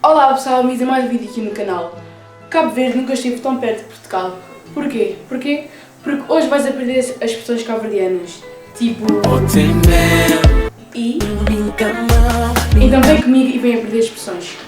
Olá pessoal, bem-vindos a mais um vídeo aqui no canal. Cabo Verde nunca esteve tão perto de Portugal. Porquê? Porquê? Porque hoje vais aprender as expressões cabo-verdianas. Tipo. E. Então vem comigo e vem aprender as expressões.